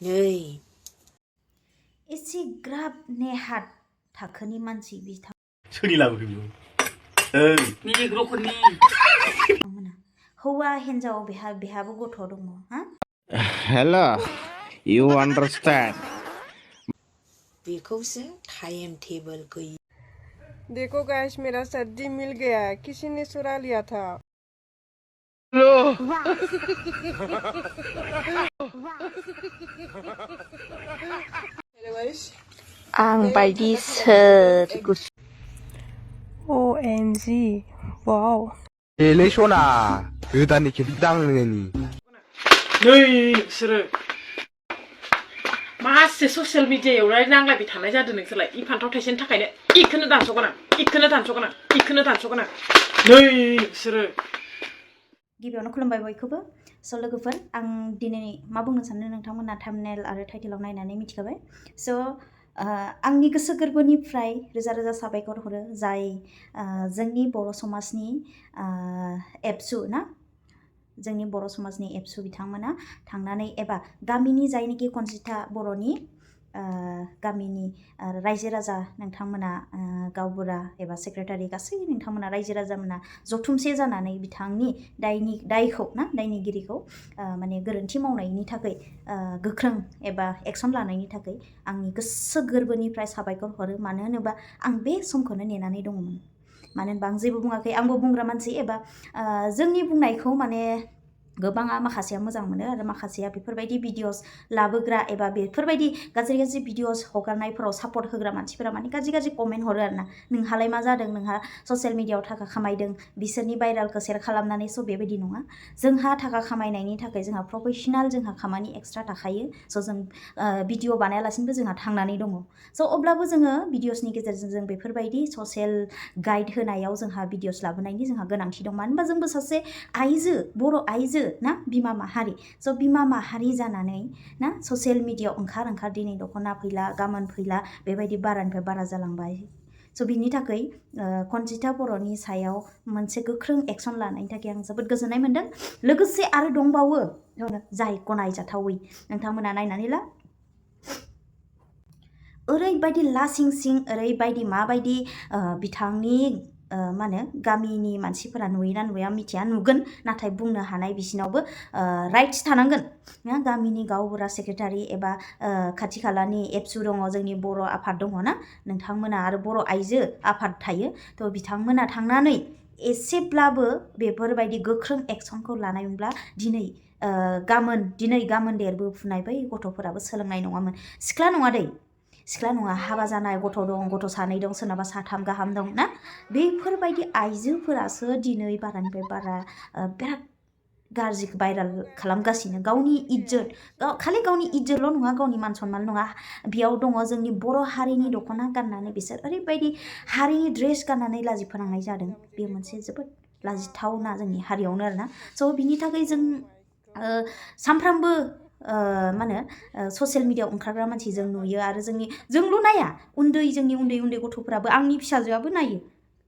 नै एसे ग्राब नेहात थाखोनि मानसि बिथां सोरनि लाबोखो बेयाव निजे ग्रखरनि हौवा हिन्जाव बेहाबो गथ' दङ हा Hello, you understand? बेखौसो टाइम टेबल गैयि देखो गाइस मेरा सर्दी मिल गया है किसी ने चुरा लिया था आं बायदि सोर OMG वाव Ele sona, goदाननि खेबसे दांनायनि नै नोंसोरो मासे ससियेल मिडियायाव नांलायबाय थानाय जादों नोंसोरलाय इ फान्थाव थाइसेनि थाखायनो इखौनो दानस'गोन आं इखौनो दानस'गोन आं इखौनो दानस'गोन आं नै नोंसोरो गिबियावनो खुलुमबाय बयखौबो स' लोगोफोर आं दिनै मा बुंनो सानदों नोंथांमोना थाम्बनेल आरो टाइटेलाव नायनानै मिथिखाबाय स' आंनि गोसो गोरबोनिफ्राय रोजा रोजा साबायखर हरो जाय जोंनि बर' समाजनि एबसु ना जोंनि बर' समाजनि एबसु बिथांमोना थांनानै एबा गामिनि जायनोखि खनजिथा बर'नि गामिनि रायजो राजा नोंथांमोना गावबुरा एबा सेक्रेटारि गासै नोंथांमोना रायजो राजामोना जथुमसे जानानै बिथांनि दायखौ ना दायनिगिरिखौ माने गोरोन्थि मावनायनि थाखाय गोख्रों एबा एक्सन लानायनि थाखाय आंनि गोसो गोरबोनिफ्राय साबायखर हरो मानो होनोबा आं बे समखौनो नेनानै दङमोन मानो होनबा आं जेबो बुङाखै आंबो बुंग्रा मानसि एबा जोंनि बुंनायखौ माने गोबाङा माखासेया मोजां मोनो आरो माखासेया बेफोरबायदि भिडिअस लाबोग्रा एबा बेफोरबायदि गाज्रि गाज्रि भिडिअस हगारनायफोराव सापर्ट होग्रा मानसिफोरा माने गाज्रि गाज्रि कमेन्ट हरो आरोना नोंहालाय मा जादों नोंहा ससियेल मिडियायाव थाखा खामायदों बिसोरनि भाइरालखौ शेयार खालामनानै स' बेबायदि नङा जोंहा थाखा खामायनायनि थाखाय जोंहा प्रफेसनेल जोंहा खामानि एक्सट्रा थाखायो स' जों भिडिअ बानायालासिनोबो जोंहा थांनानै दङ स' अब्लाबो जोङो भिडिअसनि गेजेरजों जों बेफोरबायदि ससियेल गाइड होनायाव जोंहा भिडिअस लाबोनायनि जोंहा गोनांथि दं मानो होनबा जोंबो सासे आइजो बर' आइजो ना बिमा माहारि स' बिमा माहारि जानानै ना ससियेल मिडियायाव ओंखार दिनै दख'ना फैला गाबोन फैला बेबायदि बारानिफ्राय बारा जालांबाय स' बिनि थाखाय खनजिथा बर'नि सायाव मोनसे गोख्रों एक्सन लानायनि थाखाय आं जोबोद गोजोननाय मोन्दों लोगोसे आरो दंबावो जाय गनायजाथावै नोंथांमोना नायनानै ला ओरैबायदि लासिं सिं ओरैबायदि माबायदि बिथांनि मा होनो गामिनि मानसिफोरा नुयोना नुया मिथिया नुगोन नाथाय बुंनो हानाय बिसिनावबो राइट्स थानांगोन ना गामिनि गावबुरा सेक्रेटारि एबा खाथि खालानि एबसु दङ जोंनि बर' आफाद दङ ना नोंथांमोना आरो बर' आइजो आफाद थायो थ' बिथांमोना थांनानै एसेब्लाबो बेफोरबायदि गोख्रों एक्सनखौ लानायमोनब्ला दिनै गाबोन देरबोफुनाय बै गथ'फोराबो सोलोंनाय नङामोन सिख्ला नङा दै सिख्ला नङा हाबा जानाय गथ' दं गथ' सानै दं सोरनाबा साथाम गाहाम दं ना बेफोरबायदि आइजोफोरासो दिनै बारानिफ्राय बारा बिराद गाज्रि भाइराल खालामगासिनो गावनि इज्जत खालि गावनि इज्जतल' नङा गावनि मान सन्मान नङा बेयाव दङ जोंनि बर' हारिनि दख'ना गाननानै बिसोर ओरैबायदि हारिनि ड्रेस गाननानै लाजि फोनांनाय जादों बे मोनसे जोबोद लाजिथावना जोंनि हारियावनो आरोना स' बिनि थाखाय जों सानफ्रामबो मा होनो ससियेल मिडियायाव ओंखारग्रा मानसि जों नुयो आरो जोंल' नाया जोंनि उन्दै गथ'फोराबो आंनि फिसाजोआबो नायो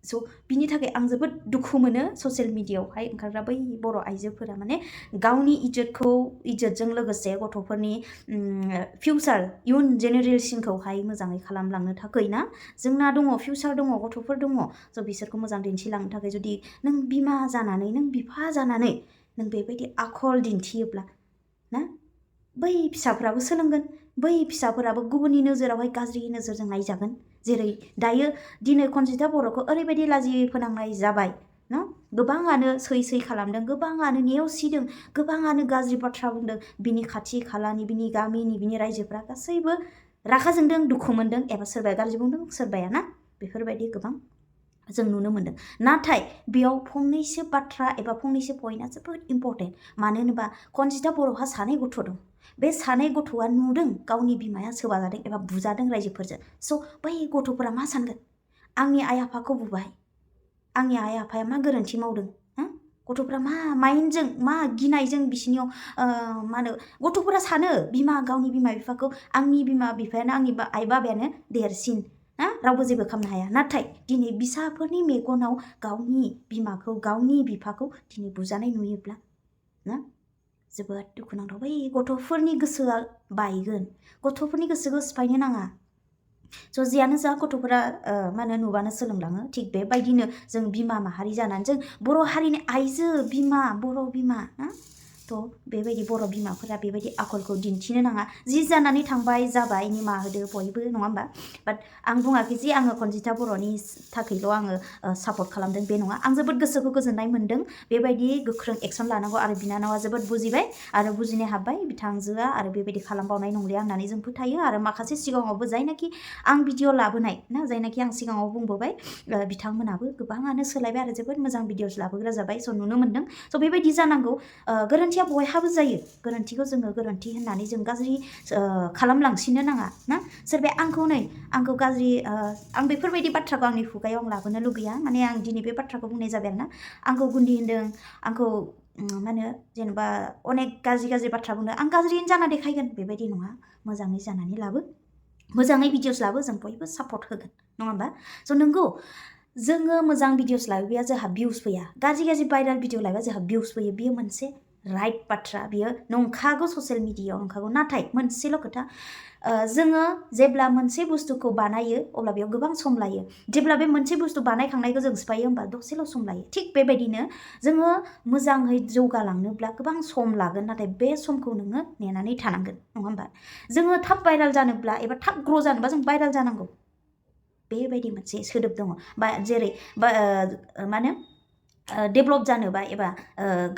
स' बिनि थाखाय आं जोबोद दुखु मोनो ससियेल मिडियायावहाय ओंखारग्रा बै बर' आइजोफोरा माने गावनि इज्जतजों लोगोसे गथ'फोरनि फिउचार इयुन जेनेरेसनखौहाय मोजाङै खालामलांनो थाखाय ना जोंना दङ फिउचार दङ गथ'फोर दङ स' बिसोरखौ मोजां दिन्थिलांनो थाखाय जुदि नों बिमा जानानै नों बिफा जानानै नों बेबायदि आखल दिन्थियोब्ला ना बै फिसाफोराबो सोलोंगोन बै फिसाफोराबो गुबुननि नोजोरावहाय गाज्रि नोजोरजों नायजागोन जेरै दायो दिनै खनजिथा बर'खौ ओरैबायदि लाजि फोनांनाय जाबाय ना गोबाङानो सै खालामदों गोबाङानो नेवसिदों गोबाङानो गाज्रि बाथ्रा बुंदों बिनि खाथि खालानि बिनि गामिनि बिनि रायजोफ्रा गासैबो रागा जोंदों दुखु मोनदों एबा सोरबाया गाज्रि बुंदों सोरबाया ना बेफोरबायदि गोबां जों नुनो मोन्दों नाथाय बेयाव फंनैसो बाथ्रा एबा फंनैसो पइन्टआ जोबोद इम्परटेन्ट मानो होनोबा खनजिथा बर'हा सानै गथ' दं बे सानै गथ'आ नुदों गावनि बिमाया सोबाजादों एबा बुजादों रायजोफोरजों स' बै गथ'फोरा मा सानगोन आंनि आइ आफाखौ बुबाय आंनि आइ आफाया मा गोरोन्थि मावदों गथ'फ्रा मा माइन्डजों मा गिनायजों बिसिनियाव मा होनो गथ'फोरा सानो गावनि बिमा बिफाखौ आंनि बिमा बिफायानो आंनि आइ बाबायानो देरसिन ना रावबो जेबो खालामनो हाया नाथाय दिनै बिसाफोरनि मेगनाव गावनि बिमाखौ गावनि बिफाखौ दिनै बुजानाय नुयोब्ला ना जोबोद दुखुनांथाव बै गथ'फोरनि गोसोआ बायगोन गथ'फोरनि गोसोखौ सिफायनो नाङा स' जियानो जा गथ'फोरा मा होनो नुबानो सोलोंलाङो थिग बेबायदिनो जों बिमा माहारि जानानै जों बर' हारिनि आइजो बिमा बर' बिमा ना थ' बेबायदि बर' बिमाफोरा बेबायदि आखलखौ दिन्थिनो नाङा जि जानानै थांबाय जाबाय निमाहा होदो बयबो नङा होमबा बाट आं बुङाखै जे आङो खनजिता बर'नि थाखायल' आङो सापर्ट खालामदों बे नङा आं जोबोद गोसोखौ गोजोननाय मोन्दों बेबायदि गोख्रों एक्सन लानांगौ आरो बिनानावा जोबोद बुजिबाय आरो बुजिनो हाबाय बिथांजोआ आरो बेबायदि खालामबावनाय नंलिया होननानै जों फोथायो आरो माखासे सिगाङावबो जायनाखि आं भिडिअ लाबोनाय ना जायनाखि आं सिगाङाव बुंबोबाय बिथांमोनाबो गोबाङानो सोलायबाय आरो जोबोद मोजां भिडिअस लाबोग्रा जाबाय स' नुनो मोन्दों स' बेबायदि जानांगौ गोरोन्थिया बयहाबो जायो गोरोन्थिखौ जोङो गोरोन्थि होननानै जों गाज्रि खालामलांसिनो नाङा ना सोरबाया आंखौ गाज्रि आं बेफोरबायदि बाथ्राखौ आंनि खुगायाव आं लाबोनो लुगैया माने आं दिनै बे बाथ्राखौ बुंनाय जाबाय आरो ना आंखौ गुन्दि होनदों आंखौ मा होनो जेनेबा अनेक गाज्रि बाथ्रा बुंदों आं गाज्रियैनो जाना देखायगोन बेबायदि नङा मोजाङै जानानै लाबो मोजाङै भिडिअस लाबो जों बयबो सापर्ट होगोन नङा होमबा स' नोंगौ जोङो मोजां भिडिअस लाबोया जोंहा भिउस फैया गाज्रि भाइरेल भिडिअ लाबोया जोंहा भिउस फैयो बियो मोनसे राइट बाथ्रा बियो नंखागौ ससियेल मिडियायाव नंखागौ नाथाय मोनसेल' खोथा जोङो जेब्ला मोनसे बुस्थुखौ बानायो अब्ला बेयाव गोबां सम लायो जेब्ला बे मोनसे बुस्थु बानायखांनायखौ जों सिफायो होमबा दसेल' सम लायो थिग बेबायदिनो जोङो मोजाङै जौगालांनोब्ला गोबां सम लागोन नाथाय बे समखौ नोङो नेनानै थानांगोन नङा होमबा जोङो थाब भाइरेल जानोब्ला एबा थाब ग्र' जानोबा जों भाइरेल जानांगौ बेबायदि मोनसे सोदोब दङ बा जेरै मा होनो डेभलप जानोबा एबा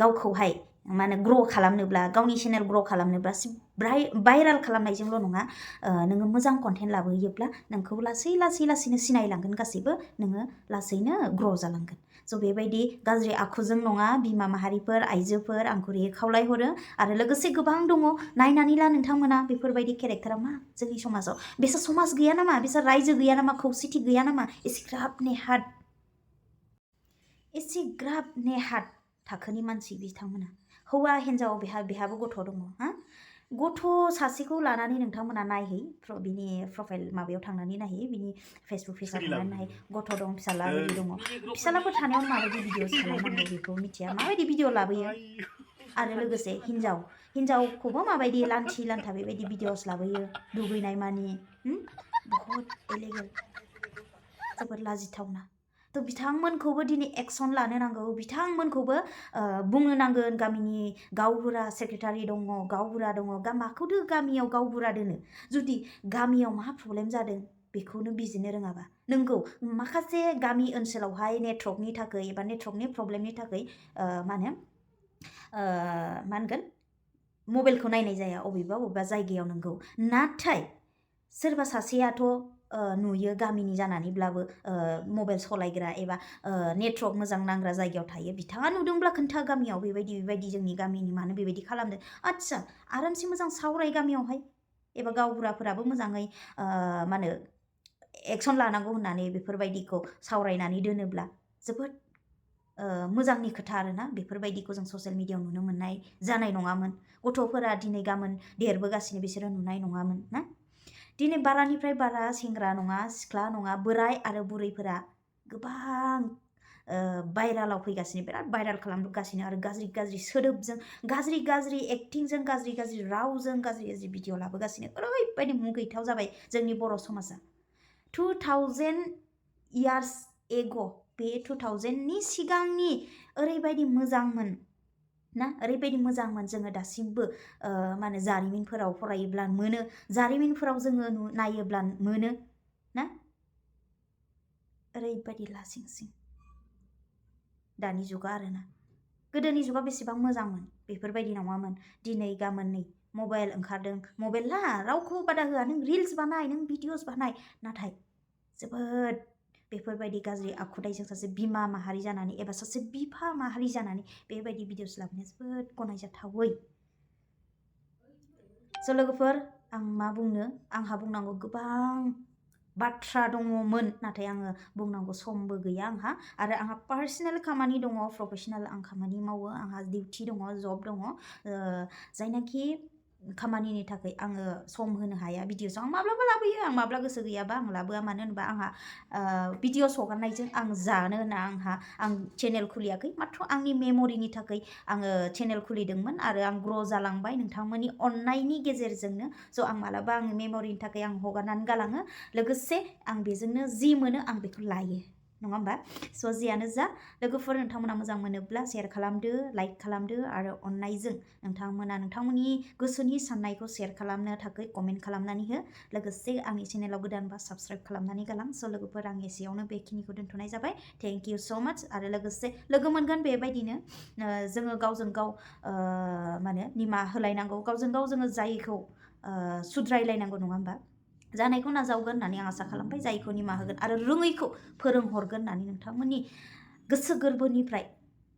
गावखौहाय मा होनो ग्र' खालामनोब्ला गावनि चेनेल ग्र' खालामनोब्ला भाइरेल खालामनायजोंल' नङा नोङो मोजां कन्टेन्ट लाबोयोब्ला नोंखौ लासैनो सिनायलांगोन गासैबो नोङो लासैनो ग्र' जालांगोन स' बेबायदि गाज्रि आखुजों नङा बिमा माहारिफोर आइजोफोर आंखौ खावलायहरो आरो लोगोसे गोबां दङ नायनानै ला नोंथांमोना बेफोरबायदि केरेक्टारा मा जोंनि समाजाव बिसोर समाज गैया नामा बिसोर रायजो गैया नामा खौसेथि गैया नामा एसेग्राब नेहाद थाखोनि मानसि बिथांमोना हौवा हिन्जाव बेहाबो गथ' दङ हा गथ' सासेखौ लानानै नोंथांमोना नायहै बिनि प्रफाइल माबायाव थांनानै नायहै बिनि फेसबुक पेजाव थांनानै नायहै गथ' दं फिसाला बायदि दङ फिसालाफोर थानायाव माबायदि भिडिअस खालामनांगौ बेखौ मिथिया माबायदि भिडिअ लाबोयो आरो लोगोसे हिन्जावखौबो माबायदि लान्थि लान्था बेबायदि भिडिअस लाबोयो दुगैनाय मानि बहुत इलिगेल जोबोद लाजिथावना थ' बिथांमोनखौबो दिनै एक्सन लानो नांगौ बिथांमोनखौबो बुंनो नांगोन गामिनि गावबुरा सेक्रेटारि दङ गावबुरा दङ माखौथो गामियाव गावबुरा दोनो जुदि गामियाव मा प्रब्लेम जादों बेखौनो बिजिरनो रोङाबा नंगौ माखासे गामि ओनसोलावहाय नेटवर्कनि थाखाय एबा नेटवर्कनि प्रब्लेमनि थाखाय मा होनगोन मबाइलखौ नायनाय जाया अबेबा जायगायाव नंगौ नाथाय सोरबा सासेयाथ' नुयो गामिनि जानानैब्लाबो मबाइल सलायग्रा एबा नेटवर्क मोजां नांग्रा जायगायाव थायो बिथाङा नुदोंब्ला खोन्था गामियाव बेबायदि जोंनि गामिनि मानो बेबायदि खालामदों आदसा आरामसे मोजां सावराय गामियावहाय एबा गावबुराफोराबो मोजाङै मा होनो एक्सन लानांगौ होननानै बेफोरबायदिखौ सावरायनानै दोनोब्ला जोबोद मोजांनि खोथा आरोना बेफोरबायदिखौ जों ससियेल मिडियायाव नुनो मोननाय जानाय नङामोन गथ'फोरा दिनै गाबोन देरबोगासिनो बिसोरो नुनाय नङामोन ना दिनै बारानिफ्राय बारा सेंग्रा नङा सिख्ला नङा बोराय आरो बुरैफोरा गोबां भाइरालाव फैगासिनो बिराद भाइराल खालामगासिनो आरो गाज्रि सोदोबजों गाज्रि एक्टिंजों गाज्रि रावजों गाज्रि भिडिअ लाबोगासिनो ओरैबायदि मुगैथाव जाबाय जोंनि बर' समाजा 2000 इयार्स एग' बे 2000नि सिगांनि ओरैबायदि मोजांमोन ना ओरैबायदि मोजांमोन जोङो दासिमबो मा होनो जारिमिनफोराव फरायोब्ला मोनो जारिमिनफोराव जोङो नायोब्ला मोनो ना ओरैबायदि लासिंसिं दानि जुगा आरोना गोदोनि जुगा बेसेबां मोजांमोन बेफोरबायदि नङामोन दिनै गाबोन नै मबाइल ओंखारदों मबाइला रावखौबो बादा होआ नों रिल्स बानाय नों भिडिअस बानाय नाथाय जोबोद बेफोरबायदि गाज्रि आखुथाइजों सासे बिमा माहारि जानानै एबा सासे बिफा माहारि जानानै बेबायदि भिडिअस लाबोनाया जोबोद गनायजाथावै स' लोगोफोर आं मा बुंनो आंहा बुंनांगौ गोबां बाथ्रा दङमोन नाथाय आङो बुंनांगौ समबो गैया आंहा आरो आंहा पार्सनेल खामानि दङ प्रफेसनेल आं खामानि मावो आंहा डिउटि दङ जब दङ जायनाखि खामानिनि थाखाय आङो सम होनो हाया भिडिअ'सआव आं माब्लाबा लाबोयो आं माब्ला गोसो गैयाबा आं लाबोआ मानो होनबा आंहा भिडिअ'स हगारनायजों आं जानो होना आं चेनेल खुलियाखै माथ्र आंनि मेम'रिनि थाखाय आङो चेनेल खुलिदोंमोन आरो आं ग्र' जालांबाय नोंथांमोननि अननायनि गेजेरजोंनो स' आं मालाबा आंनि मेम'रिनि थाखाय आं हगारनानै गालाङो लोगोसे आं बेजोंनो जि मोनो आं बेखौ लायो नङा होमबा स' जियानो जा लोगोफोर नोंथांमोना मोजां मोनोब्ला शेयार खालामदो लाइक खालामदो आरो अननायजों नोंथांमोना नोंथांमोननि गोसोनि साननायखौ शेयार खालामनो थाखाय कमेन्ट खालामनानै हो लोगोसे आंनि चेनेलाव गोदानबा साबस्क्राइब खालामनानै गालां स' लोगोफोर आं एसेयावनो बेखिनिखौ दोनथ'नाय जाबाय थेंक इउ स' माच आरो लोगोसे लोगो मोनगोन बेबायदिनो जोङो गावजों गाव माने निमाहा होलायनांगौ गावजों गाव जोङो जायखौ सुद्रायलायनांगौ नङा होमबा जानायखौ नाजावगोन होननानै आं आसा खालामबाय जायखौ निमाहा होगोन आरो रोङैखौ फोरोंहरगोन होननानै नोंथांमोननि गोसो गोरबोनिफ्राय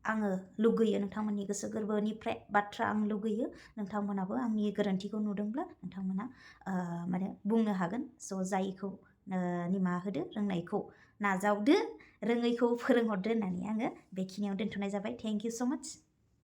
आङो लुगैयो नोंथांमोननि गोसो गोरबोनिफ्राय बाथ्रा आं लुगैयो नोंथांमोनाबो आंनि गोरोन्थिखौ नुदोंब्ला नोंथांमोना माने बुंनो हागोन स' जायखौ निमाहा होदो रोंनायखौ नाजावदो रोङैखौ फोरोंहरदो होननानै आङो बेखिनियाव दोनथ'नाय जाबाय थेंक इउ स' माच